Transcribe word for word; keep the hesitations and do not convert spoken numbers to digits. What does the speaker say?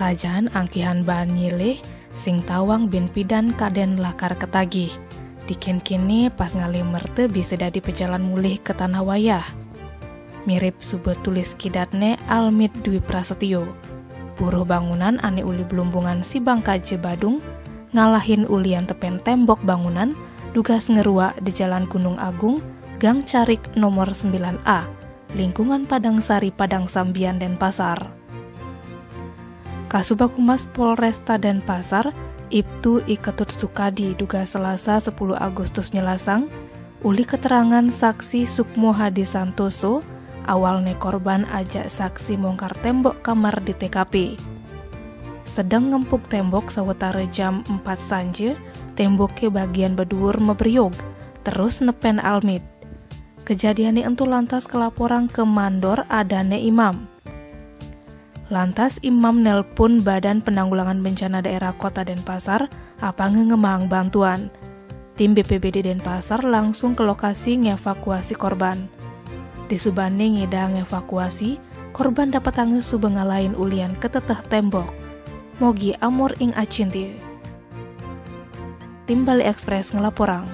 Ajan angkihan baan nyilih, sing tawang bin pidan kaden lakar ketagih. Dikin kini pas ngalih merte bisa dadi pejalan mulih ke tanah wayah. Mirip suba tulis kidatne Almit Dwi Prasetyo. Buruh bangunan ane uli belumbungan Sibangkaja Badung ngalahin ulian tepen tembok bangunan dugas ngeruak di Jalan Gunung Agung, Gang Carik nomor sembilan A, lingkungan Padang Sari, Padang Sambian, Denpasar. Kasubag Humas Polresta Denpasar, Ibtu I Ketut Sukadi, dugas Selasa sepuluh Agustus nyelasang, uli keterangan Saksi Sukmo Hadi Santoso, awalne korban ajak saksi mongkar tembok kamar di T K P. Sedeng ngempuk tembok sawetara jam empat sanje, tembok ke bagian beduur meberiug, terus nepen Almit. Kejadiane entu lantas kelaporang ke mandor adane imam. Lantas imam nelpon Badan Penanggulangan Bencana Daerah Kota Denpasar, apanga ngemaang bantuan. Tim B P B D Denpasar langsung ke lokasi ngevakuasi korban. Disubane ngedang evakuasi, korban dapetanga suba ngalahin ulian keteteh tembok. Mogi amor ing acintie. Tim Bali Express ngelaporang.